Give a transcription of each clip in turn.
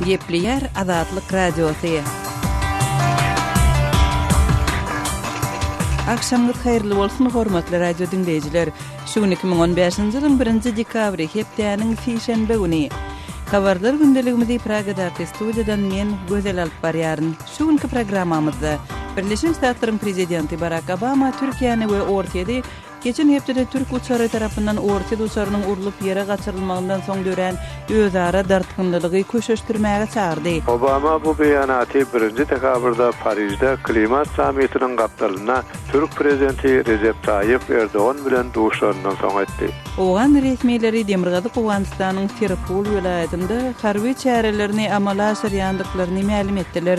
Gepleýär Azatlyk Radiosy. Agşamyňyz haýyrly bolsun, hormatly radio diňleýjiler. Şu gün 2015-nji ýylyň birinji dekabry, hepdäniň sişenbe güni. Habarlar gündeligimizi Pragadaky studiýadan men, Gözel alyp barýaryn. Şu günki programmamyzda Birleşen Ştatlaryň prezidenti Barak Obama Türkiýäni we Orsýeti Geçen hepdede türk uçary tarapyndan orsýet uçarynyň urlup ýere gaçyrylmagyndan soň dörän özara dartgynlylygy köşeşdirmäge çagyrdy. Obama bu beýanaty birinji dekabrda Parižde klimat sammitiniň gapdalynda türk prezidenti Rejep Taýyp Erdogan bilen duşanyndan soň etdi. Owgan resmileri demirgazyk Owganystanyň Serpul welaýatynda harby çärelerini amala aşyrýandyklaryny mälim etdiler.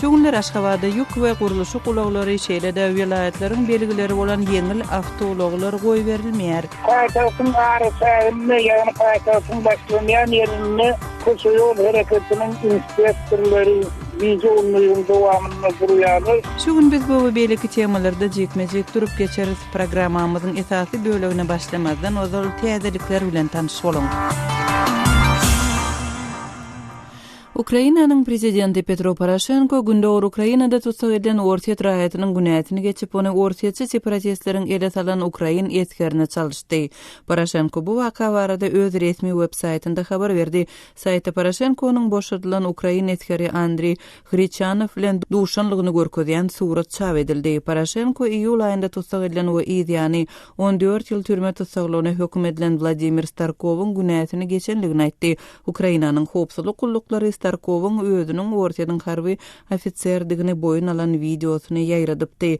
Şu günler Aşgabatda ýük we gurluşyk ulaglary, şeýle-de welaýatlaryň belgileri bolan ýeňil awtoulaglar goýberilmeýär. Paýtagtyň araçäginde, ýagny paýtagtyň başlanýan ýerinde köçe-ýol hereketiniň inspektorlary gije-gündiziň dowamynda durýarlar. Şu gün biz bu we beýleki temalarda jikme-jik durup geçeris. Programmamyzyň esasy bölegine başlamazdan ozal täzelikler bilen tanyş boluň. Ukrainanyň prezidenti Petro Poroşenko Gündogar Ukrainada tussag edilen orsýet raýatynyň günäsini geçip, ony orsýetçi separatistleriň ele salan ukrain esgerine çalyşdy. Poroşenko bu waka barada öz resmi web-saýtynda habar berdi. Saýtda Poroşenkonyň boşadylan ukrain esgeri Andriý Hriçanow bilen duşanlygyny görkezýän surat çap edildi. Poroşenko iýul aýynda tussag edilen we yzýany 14 ýyl türme tussaglygyna höküm edilen Wladimir Starkowyň günäsini geçenligini aýtdy. Ukrainanyň howpsuzlyk gulluklary Starkowyň özüniň Orsýetiň harby ofiserdigini boýun alan wideosyny ýaýradypdy.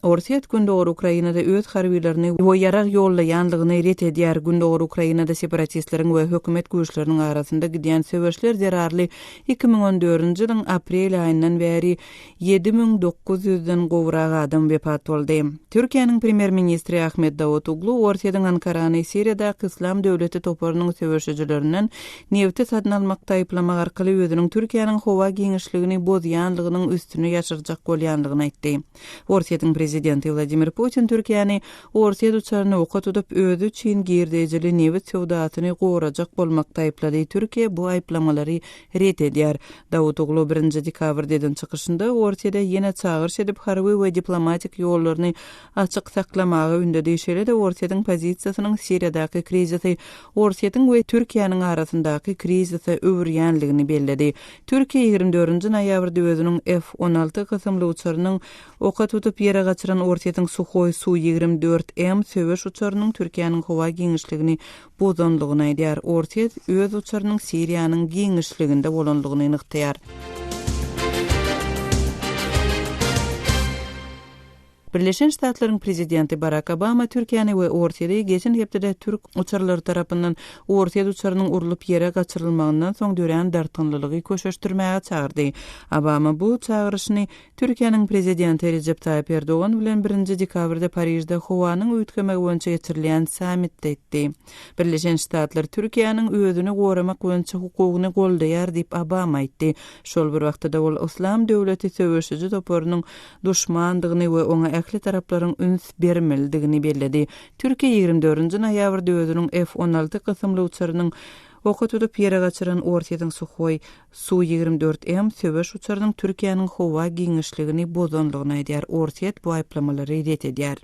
Orsýet Gündogar Ukrainada öz harbylaryny we ýarag ýollaýanlygyny ret edýär. Gündogar Ukrainada separatistleriň we hökümet güýçleriniň arasynda gidýän söweşler zerarly 2014-nji ýylyň aprel aýyndan bäri 7900-den gowrak adam wepat boldy. Türkiýäniň premýer-ministri Ahmet Dawutoglu Orsýetiň Ankarany Siriýadaky Yslam döwleti toparynyň söweşijilerinden nebiti satyn almakda aýyplamak arkaly özüniň Türkiýäniň howa giňişligini bozýanlygynyň üstüni ýaşyrjak bolýanlygyny aýtdy. Orsýetiň prezidenti Wladimir Putin Türkiýäni Orsýet uçaryny oka tutup, özi üçin girdejili nebit söwdasyny gorajak bolmakda aýyplady. Türkiýe bu aýyplamalary ret edýär. Dawutoglu birinji dekabrda eden çykyşynda Orsýede ýene çagyryş edip, harby we diplomatik ýollaryny açyk saklamaga ündedi, şeýle-de Orsýetiň pozisiýasynyň Siriýadaky krizisi Orsýetiň we Türkiýäniň arasyndaky krizise öwürýänligini belledi. Türkiýe 24-nji noýabrda özüniň F-16 kysymly uçarynyň oka tutup ýere gaçyran Orsýetiň Suhoý Su 24 M söweş uçarynyň Türkiýäniň howa giňişligini bozanlygyny aýdýar. Orsýet öz uçarynyň Siriýanyň giňişliginde bolanlygyny nygtaýar. Birleşen Ştatlaryň prezidenti Barak Obama Türkiýäni we Orsýeti geçen hepdede türk uçarlary tarapyndan orsýet uçarynyň urlup ýere gaçyrylmagyndan soň dörän dartgynlylygy köşeşdirmäge çagyrdy. Obama bu çagyryşyny Türkiýäniň Prezidenti Rejep Taýyp Erdogan bilen birinji dekabrda Parižde howanyň üýtgemegi boýunça geçirilýän sammitde etdi. Birleşen Ştatlar Türkiýäniň özüni goramak boýunça hukugyny goldaýar diýip Obama aýtdy. Şol bir wagtda-da ol Yslam döwleti söweşiji toparynyň duşmandygyny we oňa ähli taraplaryň üns bermelidigini belledi. Türkiýe 24-nji noýabrda özüniň F-16 kysymly uçarynyň oka tutup ýere gaçyran Orsýetiň Suhoý Su 24 M söweş uçarynyň Türkiýäniň howa giňişligini bozandygyny aýdýar. Orsýet bu aýyplamalary ret edýär.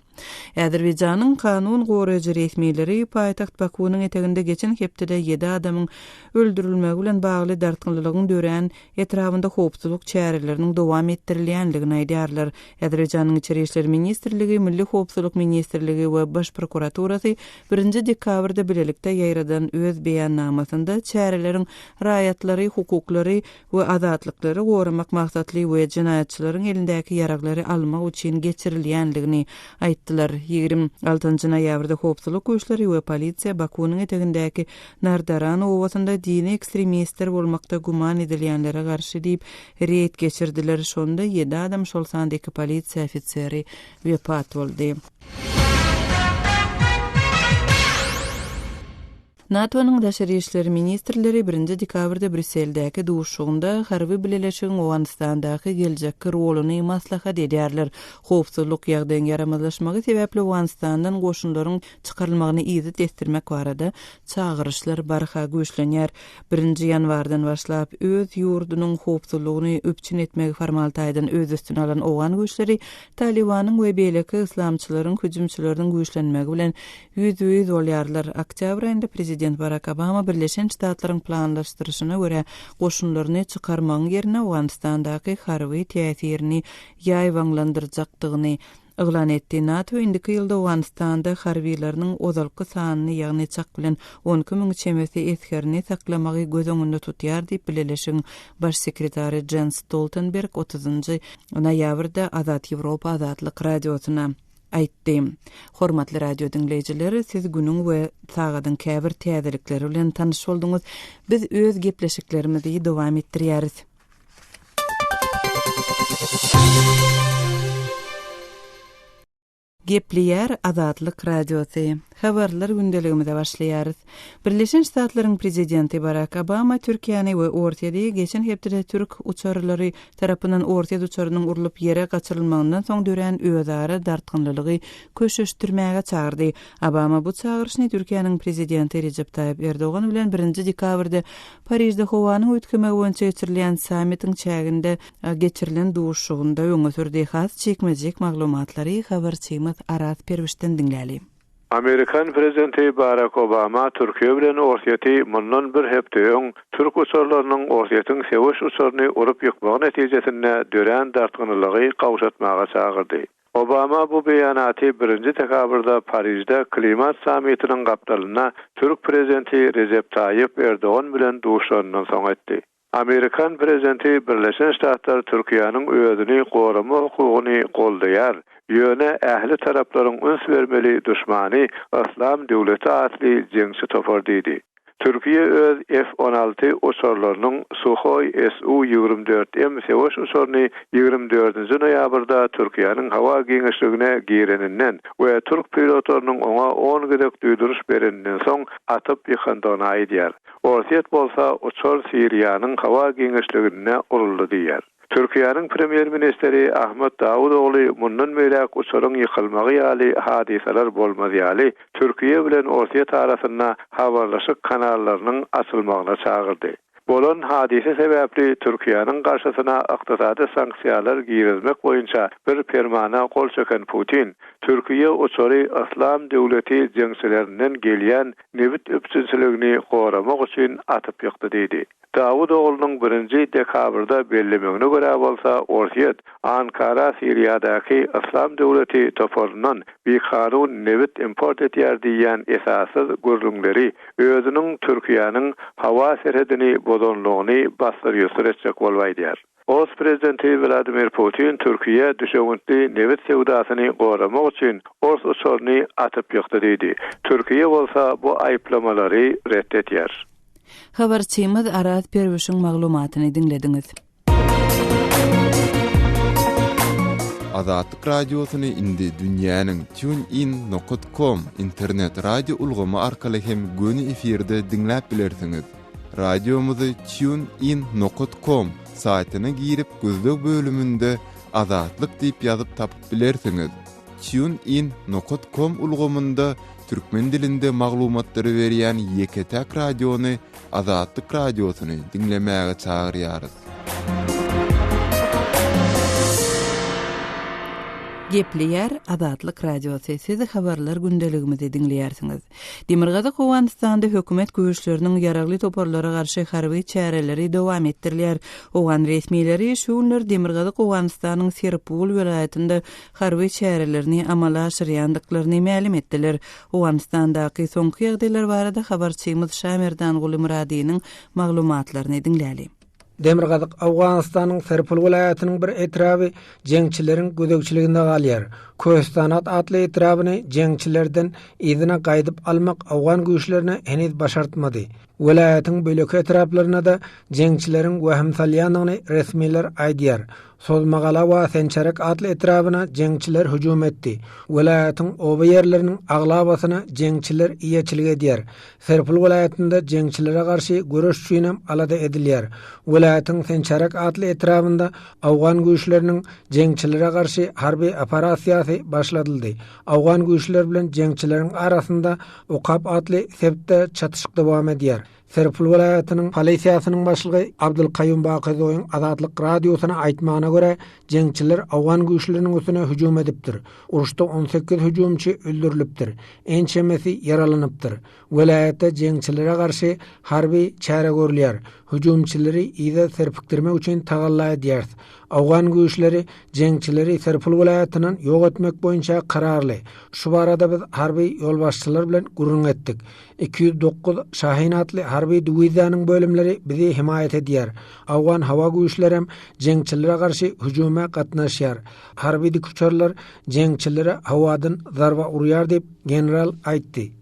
Azerbaýjanyň kanun goraýjy resmileri paýtagt Bakuwynyň eteginde geçen hepdede ýedi adamyň öldürilmegi bilen bagly dartgynlylygyň dörän etrabynda howpsuzlyk çäreleriniň dowam etdirilýändigini aýdýarlar. Azerbaýjanyň Içeri işler ministrligi, Milli howpsuzlyk ministrligi we Baş prokuraturasy birinji dekabrda bilelikde ýaýradan öz beýannamasynda çäreleriň raýatlary, hukuklary we azatlyklary goramak maksatly we jenaýatçylaryň elindäki ýaraglary almak üçin geçirilýändigini aýtdylar. 26 noýabrda howpsuzlyk güýçleri we polisiýa Bakunyň etegindäki Nardaran obasynda dini ekstremistler bolmakda güman edilýänlere garşy diýip reýd geçirdiler, şonda ýedi adam, şol sanda iki polisiýa ofiseri wepat boldy. NATO-nyň daşary işler ministrleri birinji dekabrda Brýusseldäki duşuşygynda harby bileleşigiň Owganystandaky geljekki roluny maslahat edýärler. Howpsuzlyk ýagdaýyň ýaramazlaşmagy sebäpli Owganystandan goşunlaryň çykarylmagyny yza tesdirmek barada çagyryşlar barha güýçlenýär. Birinji ýanwardan başlap, öz ýurdunyň howpsuzlygyny üpjün etmegi formal taýdan öz üstüne alan owgan güýçleri Talybanyň we beýleki yslamçylaryň hüjümçileriniň güýçlenmegi bilen ýüzbe-ýüz bolýarlar. Oktýabr aýynda prezident Barak Obama Birleşen Ştatlaryň planlaşdyryşyna görä, goşunlaryny çykarmagyň ýerine Owganystandaky harby täsirini ýaýbaňlandyrjakdygyny yglan etdi. NATO indiki ýylda Owganystanda harbylarynyň ozalky sanyny, ýagny çak bilen 12 müň çemesi esgerini saklamagy göz öňünde tutýar diýip, bileleşigiň Baş sekretary Jens Stoltenberg otuzynjy noýabrda Azat Ýewropa Azatlyk Radiosyna aýtdy. Hormatly radio diňleýjiler, siz günüň we sagadyň käbir täzelikleri bilen tanyş bolduňyz. Biz öz gepleşiklerimizi dowam etdirýäris. Gepleýär Azatlyk Radiosy. Habarlar gündeligimize başlaýarys. Birleşen Ştatlaryň prezidenti Barak Obama Türkiýäni we Orsýeti geçen hepdede türk uçarlary tarapyndan orsýet uçarynyň urlup ýere gaçyrylmagyndan soň dörän özara dartgynlylygy köşeşdirmäge çagyrdy. Obama bu çagyryşyny Türkiýäniň prezidenti Rejep Taýyp Erdogan bilen birinji dekabrda Parižde howanyň üýtgemegi boýunça geçirilýän sammitiň çäginde geçirilen duşuşygynda öňe sürdi. Has jikme-jik maglumatlary habarçymyz Araz Perwişden diňläli. Amerikan prezidenti Barak Obama Türkiýe bilen Orsýeti mundan bir hepde öň türk uçarlarynyň Orsýetiň söweş uçaryny urup ýykmagy netijesinde dörän dartgynlylygy gowşatmaga çagyrdy. Obama bu beýanaty birinji dekabrda Parižde klimat sammitiniň gapdalynda türk prezidenti Rejep Taýyp Erdogan bilen duşanyndan soň etdi. Amerikan prezidenti Birleşen Ştatlar Türkiýäniň özüni gorama hukugyny goldaýar, ýöne ähli taraplaryň üns bermeli duşmany Yslam döwleti atly jeňçi topar diýdi. Türkiýe öz F-on alty uçarlarynyň Suhoi SU 24 M söweş uçaryny ýigrimi dördünji noýabrda Türkiýäniň howa giňişligine gireninden we türk pilotlarynyň oňa on gezek duýduryş bereninden soň atyp ýykandygyny aýdýar. Orsýet bolsa uçar Siriýanyň howa giňişliginde uruldy diýýär. Türkiýäniň premýer-ministri Ahmet Dawutogly mundan beýläk uçaryň ýykylmagy ýaly hadysalar bolmaz ýaly Türkiýe bilen Orsýet arasynda habarlaşyk kanallarynyň açylmagyna çagyrdy. Bolan hadysa sebäpli Türkiýäniň garşysyna ykdysady sanksiýalar girizmek boýunça bir permana gol çeken Putin, Türkiýe uçary Yslam döwleti jeňçilerinden gelýän nebit üpjünçiligini goramak üçin atyp ýykdy diýdi. Dawutoglunyň birinji dekabrda bellemegine görä bolsa, Orsýet Ankara Siriýadaky Yslam döwleti toparyndan bikanun nebit import edýär diýýän esassyz gürrüňleri özüniň Türkiýäniň howa serhedini bozanlygyny bassyr-ýussur etjek bolup aýdýar. Ors prezidenti Wladimir Putin Türkiýe düşewüntli nebit söwdasyny goramak üçin ors uçaryny atyp ýykdy diýdi. Türkiýe bolsa bu aýyplamalary ret edýär. Habarçymyz Araz Perwişiň maglumatyny diňlediňiz. Azatlyk Radiosyny indi dünýäniň TuneIn nokat com internet radio ulgamy arkaly hem göni efirde diňläp bilersiňiz. Radiomyzy Tune In nokat kom saýtyna girip gözleg bölüminde Azatlyk diýip ýazyp tapyp bilersiňiz. Tune In nokat kom ulgamynda türkmen dilinde maglumatlary berýän ýeke-täk radiony Azatlyk Radiosyny diňlemäge çagyrýarys. Gepleýär Azatlyk Radiosy, siz habarlar gündeligimizi diňleýärsiňiz. Demirgazyk Owganystanda hökümet güýçleriniň ýaragly toparlara garşy harby çäreleri dowam etdirilýär. Owgan resmileri şu günler Demirgazyk Owganystanyň Serpul welaýatynda harby çärelerini amala aşyrýandyklaryny mälim etdiler. Owganystandaky soňky ýagdaýlar barada habarçymyz Şamerdanguly Myradynyň maglumatlaryny diňläli. Demirgazyk Owganystanyň Serpul welaýatynyň bir etraby jeňçileriň gözegçiliginde galýar. Köstanat atly etrabyny jeňçilerden yzyna gaýdyp almak owgan güýçlerine heniz başartmady. Welaýatyň beýleki etraplarynda-da jeňçileriň wehim salýandygyny resmiler aýdýar. Sozmagala we Sençerek atly etrabyna jeňçiler hüjüm etdi. Welaýatyň oba ýerleriniň aglabasyna jeňçiler eýeçilik edýär. Serpil welaýatynda jeňçilere garşy göreş üçinem alada edilýär. Welaýatyň Sençerek atly etrabynda owgan güýçleriniň jeňçilere garşy harby operasiýasy başladyldy. Owgan güýçleri bilen jeňçileriň arasynda Okap atly sebitde çatyşyk dowam edýär. Serpil welaýatynyň polisiýasynyň başlygy Abdulkaýum Bakyzoýyň Azatlyk Radiosyna aýtmagyna görä, jeňçiler owgan güýçleriniň üstüne hüjüm edipdir. Uruşda 18 hüjümçi öldürilipdir, ençemesi ýaralanypdyr. Welaýatda jeňçilere garşy harby çäre görülýär. Hüjümçileri yza serpikdirmek üçin tagalla edýäris. Owgan güýçleri jeňçileri Serpil welaýatyndan ýok etmek boýunça kararly. Şu barada biz harby ýolbaşçylar bilen gürrüň etdik. 209 Şahin atly harby diwiziýanyň bölümleri bizi hemaýat edýär. Owgan howa güýçlerem jeňçilere garşy hüjüme gatnaşýar. Harby dikuçarlar jeňçilere howadan zarba urýar diýip, general aýtdy.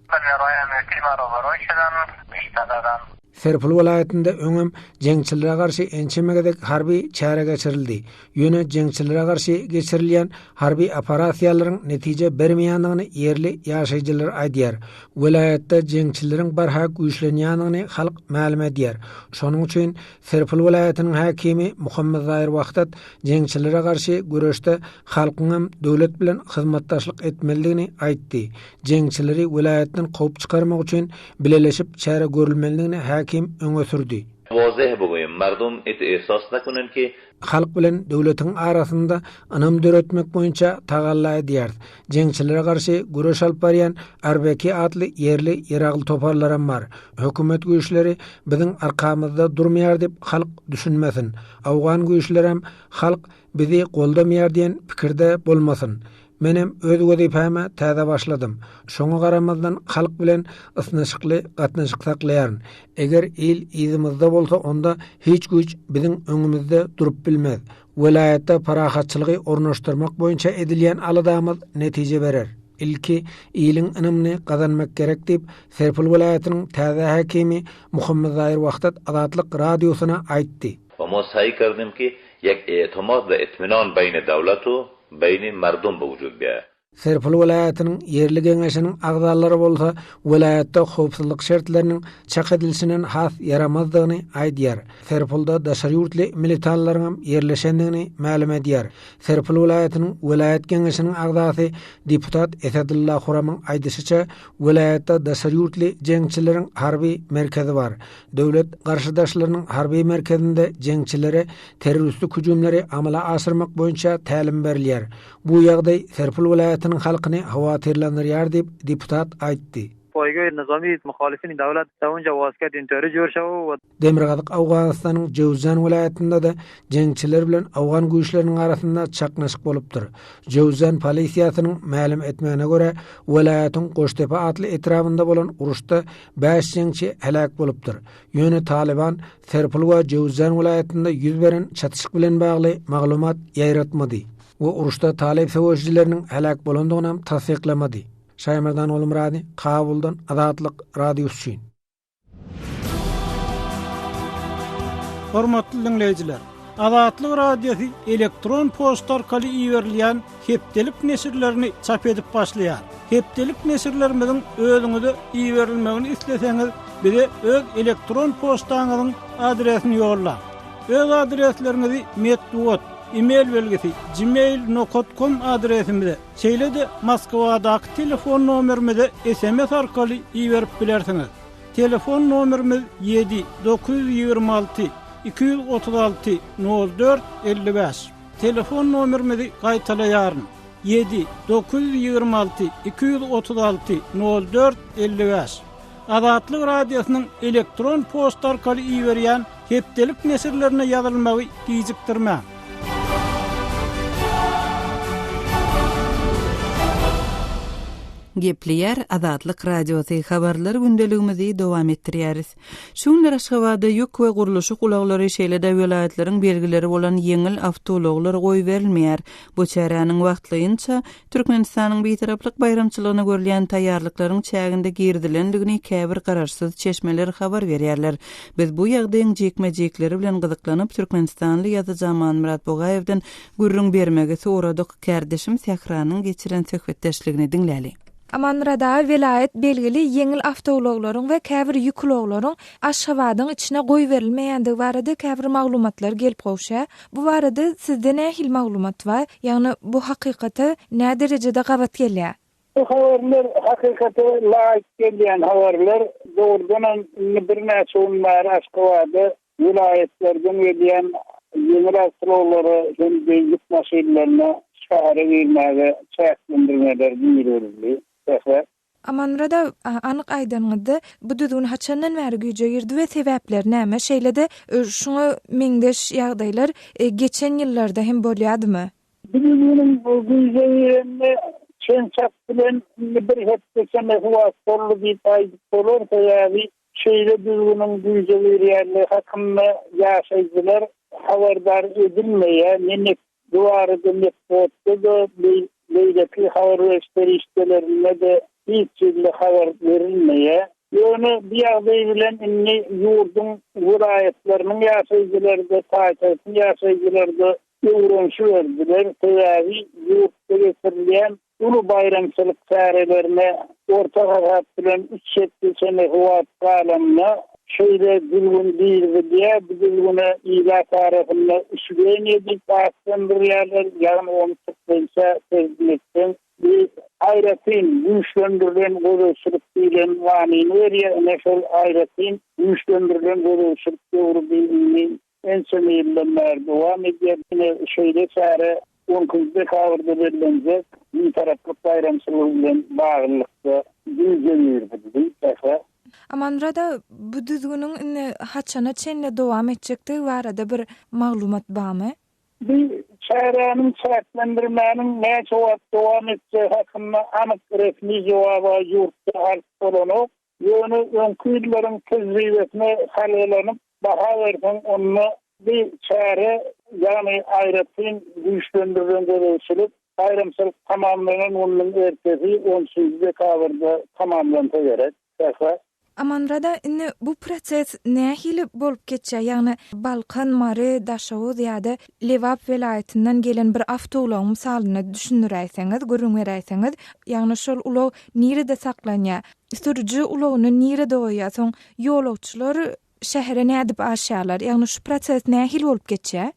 Serpil welaýatynda öňem jeňçilere garşy ençeme gezek harby çäre geçirildi. Ýöne jeňçilere garşy geçirilýän harby operasiýalaryň netije bermeýändigini ýerli ýaşaýjylar aýdýar. Welaýatda jeňçileriň barha güýçlenýändigini halk mälim edýär. Şonuň üçin Serpil welaýatynyň häkimi Muhammetzaýyr Wahdat jeňçilere garşy göreşde halkyňam döwlet bilen hyzmatdaşlyk etmelidigini aýtdy. Jeňçileri welaýatdan kowup çykarmak üçin bileleşip çäre görülmelidigini häkim öňe sürdi. Wazeh bugim, mardum it ehsas nakunen ki. Halk bilen döwletiň arasynda ynam döretmek boýunça tagalla edýäris. Jeňçilere garşy göreş alyp barýan RBK atly ýerli ýaragly toparlaram bar. Hökümet güýçleri biziň arkamyzda durmaýar diýip halk düşünmesin. Owgan güýçlerem halk bizi goldamaýar diýen pikirde bolmasyn. Menem öz wezipäme täze başladym. Şoňa garamazdan halk bilen ysnyşykly gatnaşyk saklaýaryn. Eger il yzymyzda bolsa onda hiç güýç biziň öňümizde durup bilmez. Welaýatda parahatçylygy ornaşdyrmak boýunça edilýän aladamyz netije berer. Ilki iliň ynamyny gazanmak gerek diýip, Serpil welaýatynyň täze häkimi Muhammetzaýyr Wahdat Azatlyk Radiosyna aýtdy. We ma saý kardim ki ýek e'timad we itminan beýni dawlat u beýni mardum be wujud biýaýa. Serpil welaýatynyň ýerli geňeşiniň agzalary bolsa welaýatda howpsuzlyk şertleriniň çak edilişinden has ýaramazdygyny aýdýar. Serpilde daşary ýurtly militanlaryňam ýerleşendigini mälim edýär. Serpil welaýatynyň welaýat geňeşiniň agzasy deputat Esedulla Huramyň aýdyşyça, welaýatda daşary ýurtly jeňçileriň harby merkezi bar. Döwlet garşydaşlarynyň harby merkezinde jeňçilere terroristik hüjümleri amala aşyrmak boýunça tälim berilýär. Bu ýagdaý Serpil welaýatynyň halkyny howatyrlandyrýar diýip, deputat aýtdy. Poýgoý nyzamy muhalifini dawlat da unja wasket intori jor şaw. Demirgazyk Owganystanyň Jöwzjan welaýatynda-da jeňçiler bilen owgan güýçleriniň arasynda çaknyşyk bolupdyr. Jöwzjan polisiýasynyň mälim etmegine görä, welaýatyň Goştepe atly etrabynda bolan uruşda bäş jeňçi heläk bolupdyr. Ýöne Talyban Serpil we Jöwzjan welaýatynda ýüz beren çatyşyk bilen bagly maglumat ýaýratmady we uruşda talyp söweşijileriniň heläk bolandygynam tassyklamady. Şaýmerdan Gulmyrady, Kabuldan Azatlyk Radiosy üçin. Hormatly diňleýjiler! Azatlyk Radiosy elektron poçta arkaly iberilýän hepdelik neşirlerini çap edip başlaýar. Hepdelik neşirlerimiziň özüňize iberilmegini isleseňiz, bize öz elektron poçtaňyzyň adresini ýollaň. Öz adresleriňizi metbugat, e-mail belgisi, gmail nokat kom adresimize, şeýle-de Moskwadaky telefon nomerimize sms arkaly iberip bilersiňiz. Telefon nomerimiz ýedi, 926 236 04 55. Telefon nomerimizi gaýtalaýaryn, ýedi, 926 236 04 55. Azatlyk Radiosynyň elektron poçta arkaly iberýän hepdelik neşirlerine ýazylmagy gijikdirmäň. Gepleýär Azatlyk Radiosy, Habarlar gündeligimizi dowam etdirýäris. Şu günler Aşgabatda ýük we gurluşyk ulaglary, şeýle-de welaýatlaryň belgileri bolan ýeňil awtoulaglar goýberilmeýär. Bu çäräniň wagtlaýynça Türkmenistanyň Bitaraplyk baýramçylygyna görülýän taýýarlyklaryň çäginde girizilendigini käbir garaşsyz çeşmeler habar berýärler. Biz bu ýagdaýyň jikme-jikleri bilen gyzyklanyp, türkmenistanly ýazyjy Amanmyrat Bugaýewden gürrüň bermegi soradyk. Kärdeşim Sähranyň geçiren söhbetdeşligini diňläli. Amanmyrat aga welaýat belgili ýeňil awtoulaglaryň we käbir ýük ulaglaryň Aşgabadyň içine goýberilmeýändigi barada käbir maglumatlar gelip gowşýar. Bu barada sizde nähili maglumat bar? Ýagny bu hakykata näderejede gabat gelýär? Bu habarlar hakykata laýyk gelýän habarlar. Dogrudanam indi birnäçe gün bäri Aşgabada welaýatlardan gelýän ýeňil awtoulaglara hem-de ýük maşynlaryna şähere girmäge çäklendirmeler girizildi. Sähra. Amanmyrat aga, anyk aýdanyňyzda, bu düzgün haçandan bäri güýje girdi we sebäpleri näme? Şeýle-de, şuňa meňzeş ýagdaýlar geçen ýyllarda hem bolýadymy? Bu düzgüniň güýje girenine çen-çak bilen indi bir hepde çemesi wagt boldy diýip aýdyp bolar, sebäbi şeýle düzgüniň güýje girýänligi hakynda ýaşaýjylar habardar edilmeýär, ne Bu barada metbugatda-da, beýleki habar beriş serişdelerinde-de hiç hili habar berilmeýär. Ýöne bu ýagdaý bilen indi ýurduň welaýatlarynyň ýaşaýjylary-da, paýtagtyň ýaşaýjylary-da öwrenişiberdiler. Sebäbi ýurtda geçirilýän Uly baýramçylyk çärelerine orta hasap bilen üç hepde çemesi wagt galanda şeýle düzgün girizilýär, bu düzgüne ilat arasynda üçgeniýe diýip atlandyrýarlar, ýagny ony türkmençä terjime etseň, bu aýratyn güýçlendirilen gözegçilik diýlen manyny berýär, ine şol aýratyn güýçlendirilen gözegçilik döwri indi ençeme ýyldan bäri dowam edýär. Ine, şeýle çäre on ikinji dekabrda bellenjek Bitaraplyk baýramçylygy bilen baglylykda güýje girizildi. Sähra. Amanmyrat aga, bu düzgüniň indi haçana çenli dowam etjekdigi barada bir maglumat barmy? Bu çäräniň, çäklendirmäniň näçe wagt dowam etjegi hakynda anyk resmi jogaby ýurtda alyp bolanok. Ýöne öňki ýyllaryň tejribesine salgylanyp baha berseň, onda bu çäre, ýagny aýratyn güýçlendirilen gözegçilik baýramçylyk tamamlanan gününiň ertesi, on üçünji dekabrda tamamlansa gerek. Sähra. Amanmyrat aga, indi bu proses nähili bolup geçýär? Ýagny Balkan, Mary, Daşoguz ýa-da Lebap welaýatyndan gelen bir awtoulagyň mysalynda düşündiräýseňiz, gürrüň beräýseňiz. Ýagny şol ulag nirede saklanýar? Sürüji ulagyny nirede goýýar? Soň ýolagçylar şähere nädip aşýarlar? Ýagny şu proses nähili bolup geçýär?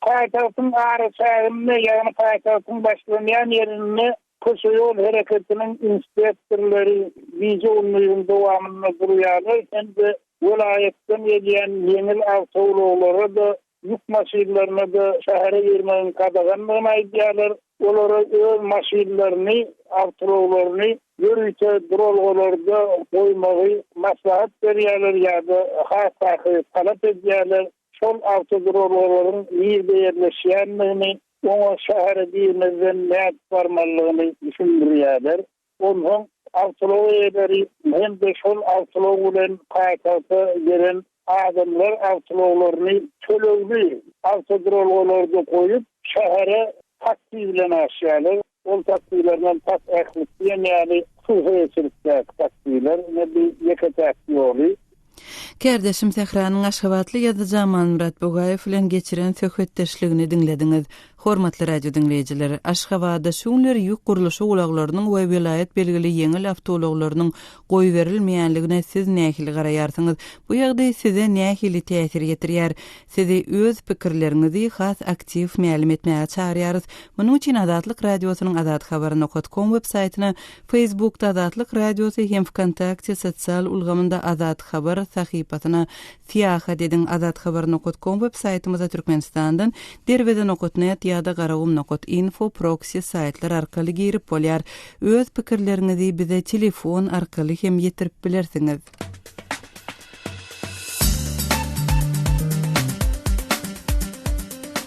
Paýtagtyň araçäginde, ýagny paýtagtyň başlanýan ýerinde köçe-ýol hereketiniň inspektorlary gije-gündiziň dowamynda durýarlar hem-de welaýatdan gelýän ýeňil awtoulaglara-da ýük maşynlaryna-da şähere girmegiň gadagandygyny aýdýarlar. Olara öz maşynlaryny, awtoulaglaryny ýörite duralgalarda goýmagy maslahat berýärler ýa-da has takygy talap edýärler. Şol awtoduralgalaryň nirde ýerleşýändigini, oňa şähere girmezden nädip barmalydygyny düşündirýärler. Onsoň awtoulag eýeleri hem-de şol awtoulag bilen paýtagta gelen adamlar awtoulaglaryny tölegli awtoduralgalarda goýup, şähere taksi bilen aşýarlar. Ol taksilerden tas ählisi diýen ýaly hususy eýeçilikdäki taksiler. Ine bu ýeke-täk ýoly. Kärdeşim Sähranyň aşgabatly ýazyjy Amanmyrat Bugaýew bilen geçiren söhbetdeşligini diňlediňiz. Hormatly radio diňleýjiler, Aşgabatda şu günler ýük gurluşyk ulaglarynyň we welaýat belgili ýeňil awtoulaglarynyň goýberilmeýänligine siz nähili garaýarsyňyz? Bu ýagdaý size nähili täsir ýetirýär? Sizi öz pikirleriňizi has aktiw mälim etmäge çagyrýarys. Munuň üçin Azatlyk Radiosynyň azathabar nokat kom web saýtyna, Facebookda Azatlyk Radiosy hem Wkontakte sosial ulgamynda Azat Habar sahypasyna syýahat ediň. Azathabar nokat kom web saýtymyza Türkmenistandan Derweze nokat net ýa-da Garagum nokat info proksi saýtlar arkaly girip bolýar. Öz pikirleriňizi bize telefon arkaly hem ýetirip bilersiňiz.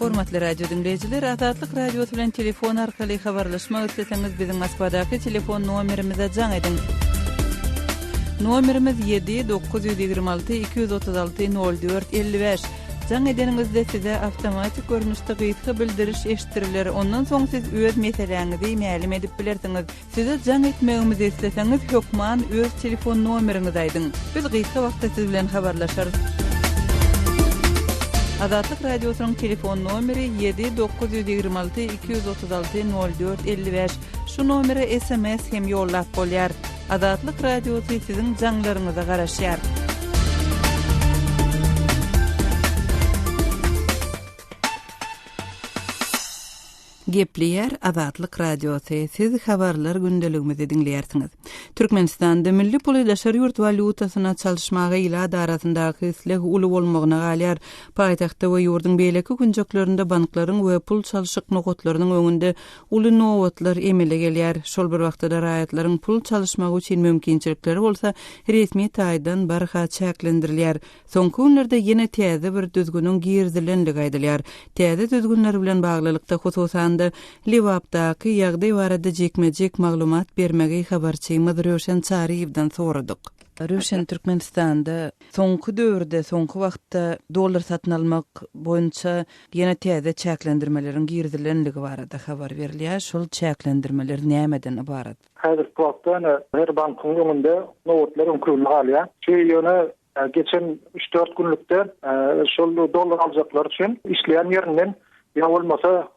Hormatly radio diňleýjiler, Azatlyk Radiosy bilen telefon arkaly habarlaşmak isleseňiz, biziň Moskwadaky telefon nomerimize jaň ediň. Nomerimiz 7 926 236 04 55. Jaň edeniňizde size awtomatik görnüşde gysga bildiriş eşitdiriler, ondan soň siz öz meseläňizi mälim edip bilersiňiz. Size jaň etmegimizi isleseňiz hökman öz telefon nomeriňizi aýdyň. Biz gysga wagtda siz bilen habarlaşarys. Azatlyk Radiosynyň telefon nomeri 7 926 236 04 55. Şu nomere sms hem ýollap bolýar. Azatlyk Radiosy siziň jaňlaryňyza garaşýar. Gepleýär Azatlyk Radiosy, siz Habarlar gündeligimizi diňleýärsiňiz. Türkmenistanda milli puly daşary ýurt walýutasyna çalyşmaga ilat arasyndaky isleg uly bolmagyna galýar. Paýtagtda we ýurduň beýleki künjeklerinde banklaryň we pul çalşyk nokatlarynyň öňünde uly nobatlar emele gelýär. Şol bir wagtda-da raýatlaryň pul çalyşmagy üçin mümkinçilikleri bolsa resmi taýdan barha çäklendirilýär. Soňky günlerde ýene täze bir düzgüniň girizilendigi aýdylýar. Täze düzgünler bilen baglylykda, hususan-da, Lebapdaky ýagdaý barada jikme-jik maglumat bermegi habarçymyz Röwşen Çaryýewden soradyk. Röwşen, Türkmenistanda soňky döwürde, soňky wagtda dollar satyn almak boýunça ýene täze çäklendirmeleriň girizilendigi barada habar berilýär. Şol çäklendirmeler nämeden ybarat? Häzirki wagtda ine her bankyň öňünde nobatlar öňküligine galýar. Şu ýöne Geçen üç-dört günlükde şol dollar aljaklar üçin işleýän ýerinden ýa bolmasa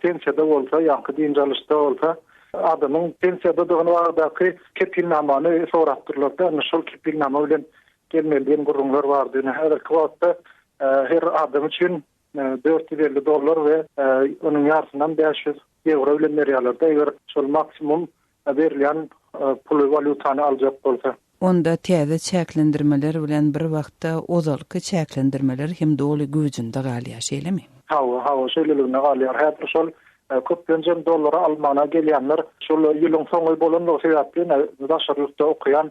pensiýada bolsa, ýaňky dynç alyşda bolsa adamyň pensiýadadygyny baradaky kepilnamany sorapdyrlar-da, indi şol kepilnama bilen gelmeli diýen gürrüňler bardy. Ine häzirki wagtda her adam üçin 450 dollar we onuň ýarysyndan 500 ýewro bilen berýärler-de, eger şol maksimum berilýän puly, walýutany aljak bolsa. Onda täze çäklendirmeler bilen bir wagtda ozalky çäklendirmeler hem doly güýjünde galýar, şeýlemi? Hawa, hawa, şeýleligine galýar. Häzir şol köplenjem dollary almana gelýänler şol ýylyň soňy bolanlygy sebäpli ine daşary ýurtda okaýan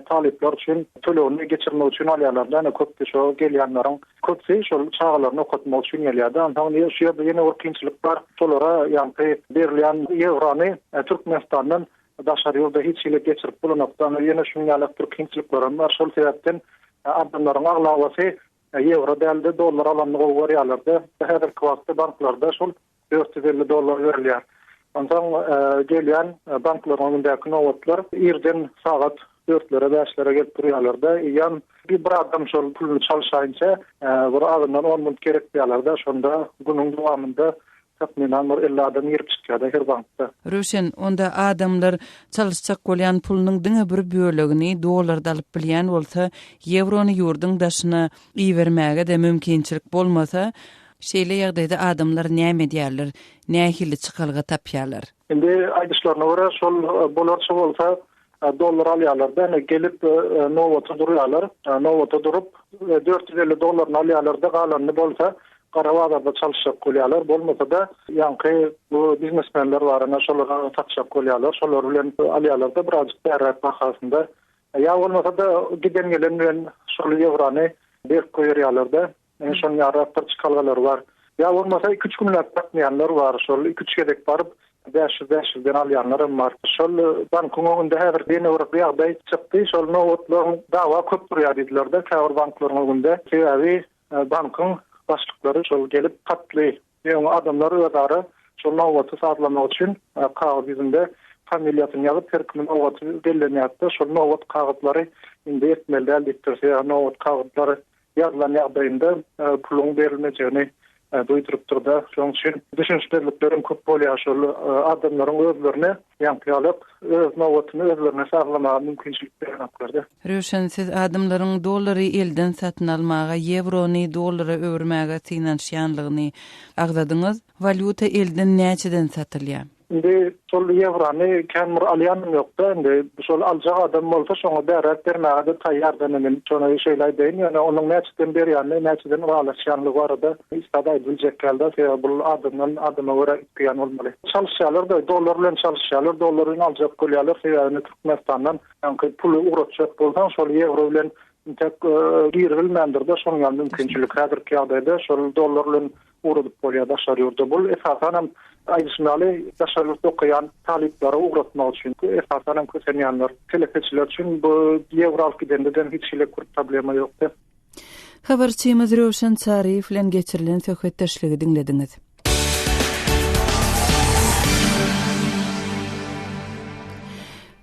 talyplar üçin tölegini geçirmek üçin alýarlar-da, ine köpüsi şo gelýänleriň köpüsi şol çagalaryny okatmak üçin gelýär-de. Onsoň şu ýerde ýene bir kynçylyk bar, şolara ýaňky berilýän ýewrony Türkmenistandan daşary ýurda hiç hili geçirip bolanokda. Ýene şunuň ýaly bir kynçylyklaram bar. Şol sebäpden adamlaryň aglabasy ýewro däl-de, dollar alanyny gowy görýärler-de. Häzirki wagtda banklarda şol 450 dollar berilýär. Onsoň gelýän banklaryň öňündäki nobatlar irden sagat dörtlere, bäşlere gelip durýarlar-da. Eýýäm bir adam şol puluny çalşaýynça bir azyndan on minut gerek diýýärler-de. Şonda günüň dowamynda takmynan bir 50 adam girip çykýar-da her bankda. Röwşen, onda adamlar çalyşjak bolýan pulunyň diňe bir bölegini dollarda alyp bilýän bolsa, ýewrony ýurduň daşyna ibermäge-de mümkinçilik bolmasa, Şeýle ýagdaýda adamlar näme edýärler, nähili çykalga tapýarlar? Indi aýdyşlaryna görä, şol bolarça bolsa dollar alýarlar-da, ine gelip nobata durýarlar. Nobata durup, 450 dollaryny alýarlar-da, galanyny bolsa gara bazarda çalyşjak bolýarlar. Bolmasa-da, ýaňky bu biznesmenler bar, ine şolara satjak bolýarlar. Şolar bilen alýarlar-da birazjyk bärräk bahasynda. Ýa bolmasa-da giden-gelen bilen şol ýewrony berip goýberýärler-de. Ine şonuň ýaly bir çykalgalary bar. Ýa bolmasa iki-üç günläp ýatmaýanlar bar. Şol iki-üç gezek baryp, 500 bäş ýüzden alýanlar hem bar. Şol bankyň öňünde häzir ýene bir ýagdaý çykdy. Şol nobatlaryň dawa köp durýar diýdiler-de käbir banklaryň öňünde. Sebäbi bankyň başlyklary şol gelip hatly Ýöne adamlar özara şol nobaty sazlamak üçin kagyz ýüzünde familiýasyny ýazyp, her kimiň nobaty bellenýärdi-de, şol nobat kagyzlary indi etmeli däl diýipdir. Sebäbi nobat kagyzlary ýazylan ýagdaýynda puluň berilmejegini duýdurypdyr-da. Şonuň üçin düşünişmezlikler hem köp bolýar. Şol adamlaryň özlerine ýaňky ýaly öz nobatyny özlerine sazlamaga mümkinçilik berenoklar-da. Röwşen, siz adamlaryň dollary elden satyn almaga, ýewrony dollara öwürmäge synanyşýanlygyny agzadyňyz. Walýuta elden näçeden satylýar? Indi şol ýewrony kän bir alýanym ýok-da, indi şol aljak adam bolsa şoňa bäräk bermäge-de taýýar-da indi men şony şeýle aýdaýyn, ýöne onuň näçeden berýänini, näçeden ylalaşýanlygy barada hiç zat aýdyp biljek däl-de, sebäbi bul adamdan adama görä üýtgeýän bolmaly. Çalyşýarlar-da, dollar bilen çalyşýarlar, dollar bilen aljak bolýarlar, sebäbi indi Türkmenistandan Ýaňky puly ugratjak bolsaň, şol ýewro bilen Entek girizilmändir-de şonuň ýaly mümkinçilik. Häzirki ýagdaýda şol dollar bilen ugradyp bolýar daşary ýurda. Bul esasanam aýdyşym ýaly daşary ýurtda okaýan talyplara ugratmak üçin. Esasanam kösenýänler, telekeçiler üçin bu ýewro alyp gidende-de hiç hili bir problema ýokdy. Habarçymyz Röwşen Çaryýew bilen geçirilen söhbetdeşligi diňlediňiz.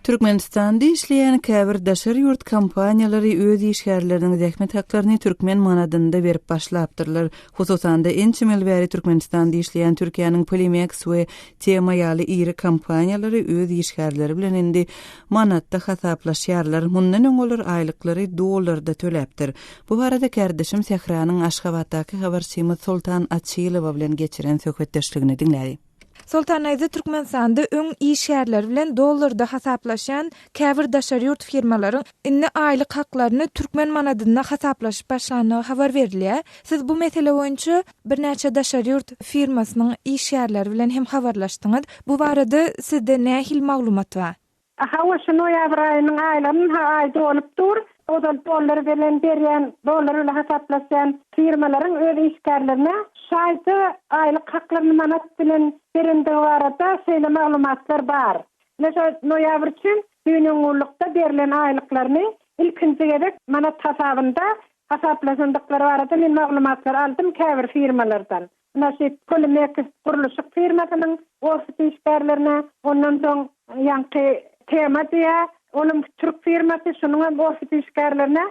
Türkmenistanda işleýän käbir daşary ýurt kompaniýalary öz işgärleriniň zähmet haklaryny türkmen manadynda berip başlapdyrlar. Hususan-da, ençeme ýyl bäri Türkmenistanda işleýän Türkiýäniň Polimex we Tema ýaly iri kompaniýalary öz işgärleri bilen indi manatda hasaplaşýarlar. Mundan öň olar aýlyklary dollarda töläpdir. Bu barada kärdeşim Sähranyň Aşgabatdaky habarçymyz Soltan Açylowa bilen geçiren söhbetdeşligini diňläli. Soltan Aýzy Türkmenistanda öň işgärleri bilen dollarda hasaplaşýan käbir daşary ýurt firmalaryň indi aýlyk haklaryny türkmen manadynda hasaplaşyp başlandygy habar berilýär. Siz bu mesele boýunça birnäçe daşary ýurt firmasynyň işgärleri bilen hem habarlaşdyňyz. Bu barada sizde nähili maglumat bar? Hawa, şu noýabr aýynyň aýlygynyň-ha aýy dolup dur. Ozal dollar bilen berýän, dollar bilen hasaplaşýan firmalaryň öz işgärlerine şu aýda aýlyk haklaryny manat bilen berendigi barada şeýle maglumatlar bar. Ine şo noýabr üçin düýn öňňullukda berlen aýlyklaryny ilkinji gezek manat hasabynda hasaplaşandyklary barada men maglumatlar aldym käbir firmalardan. Naşit Polimekow gurluşyk firmasynyň ofis işgärlerine, ondan soň ýaňky Tema diýýär, olam türk firmasy, şonuň hem ofis işgärlerine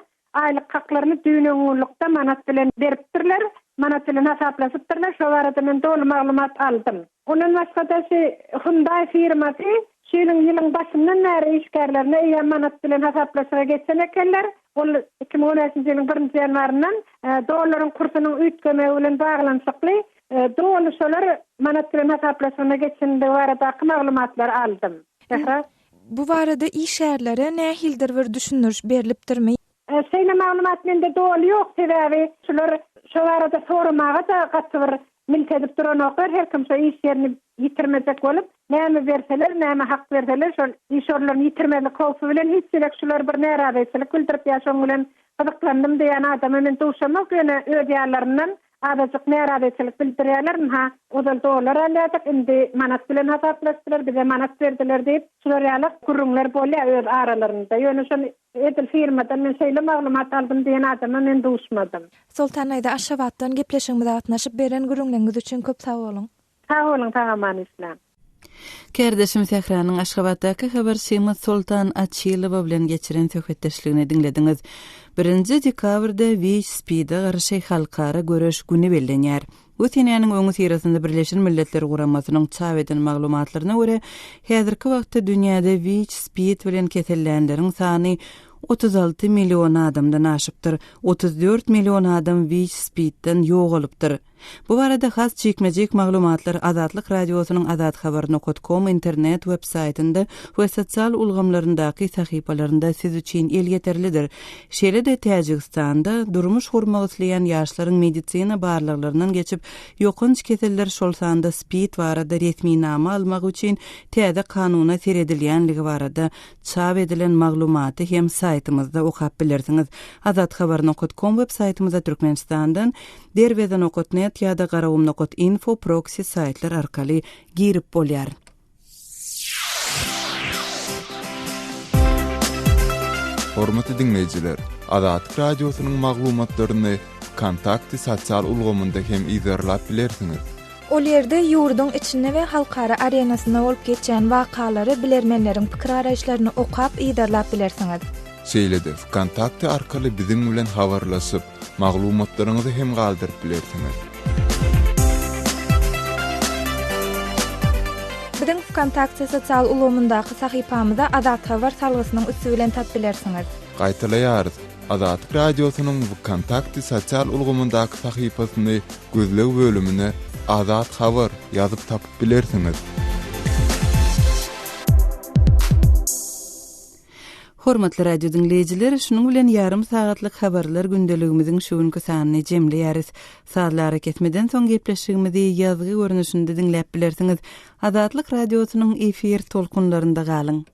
aýlyk haklaryny düýn öňňunlukda manat bilen beripdirler, manat bilen hasaplaşypdyrlar, şo barada men doly maglumat aldym. Ondan başga-da şu Hyundai firmasy şu ýylyň ýylyň başyndan bäri işgärlerine eýýäm manat bilen hasaplaşyga geçen ekenler. Ol 2015-nji ýylyň birinji ýanwaryndan dollaryň kursunyň üýtgemegi bilen baglanyşykly doly şolar manat bilen hasaplaşygyna geçendigi baradaky maglumatlary aldym. Sähra. Bu barada işgärlere nähilidir bir düşündiriş berlipdirmi? Şeýle maglumat mende doly ýok, sebäbi şular şo barada soramaga-da gaty bir Milt edip duranoklar, her kim şo iş ýerini ýitirmejek bolup, näme berseler, näme hak berseler, şol iş orunlaryny ýitirmezlik howpy bilen hiç gezek şular bir närazyçylyk bildirip ýa şoň bilen gyzyklandym diýen adama men duşamok, ýöne öz ýanlaryndan azajyk närazyçylyk bildirýärler, ynha, ozal dollar alýardyk, indi manat bilen hasaplaşdylar, bize manat berdiler diýip, şular ýaly gürrüňler bolýar öz aralarynda, ýöne şony Edil firmadan men şeýle maglumat aldym diýen adama men duşmadym. Soltan daýza Aşgabatdan gepleşigimize gatnaşyp beren gürrüňleriňiz üçin köp sag boluň. Sag boluň sag-aman işläň. Kärdeşim Sähranyň Aşgabatdaky habarçymyz Soltan Açylowa bilen geçiren söhbetdeşligini diňlediňiz. Birinji dekabrda WIÇ-SPID-e garşy halkara göreş güni bellenýär. Bu senäniň öňüsyrasynda Birleşen Milletler Guramasynyň çap eden maglumatlaryna görä, häzirki wagtda dünýäde WIÇ-SPID bilen kesellänleriň sany 36 million adamdan aşypdyr, 34 million adam WIÇ-SPID-den ýogalypdyr. Bu barada has jikme-jik maglumatlar Azatlyk Radiosynyň azathabar nokat kom internet web saýtynda we sosial ulgamlaryndaky sahypalarynda siz üçin elýeterlidir. Şeýle-de Täjigistanda durmuş gurmak isleýän ýaşlaryň medisina barlaglaryndan geçip, ýokanç keseller, şol sanda SPID barada resminama almagy üçin täze kanuna seredilýänligi barada çap edilen maglumaty hem saýtymyzda okap bilersiňiz. Azathabar nokat kom web saýtymyza Türkmenistandan Derweze nokat net ýa-da Garagum nokat info proksi saýtlar arkaly girip bolýar. Hormatly diňleýjiler, Azatlyk Radiosynyň maglumatlaryny Wkontakte sosial ulgamynda hem yzarlap bilersiňiz. Ol ýerde ýurduň içinde we halkara arenasynda bolup geçýän wakalary, bilermenleriň pikir-garaýyşlaryny okap, yzarlap bilersiňiz. Şeýle-de Wkontakte arkaly biziň bilen habarlaşyp, Maglumatlaryňyzy hem galdyryp bilersiňiz. Biziň Wkontakte sosial ulgamyndaky sahypamyza Azathabar salgysynyň üsti bilen tap bilersiňiz. Gaýtalaýarys, Azatlyk Radiosynyň Wkontakte sosial ulgamyndaky sahypasyny gözleg bölümine Azat Habar ýazyp tapyp bilersiňiz. Hormatly radio diňleýjiler, şunuň bilen ýarym sagatlyk habarlar gündeligimiziň şu günki sanyny jemleýäris. Sazly arakesmeden soň gepleşigimizi ýazgy görnüşinde diňläp bilersiňiz. Azatlyk Radiosynyň efir tolkunlarynda galyň!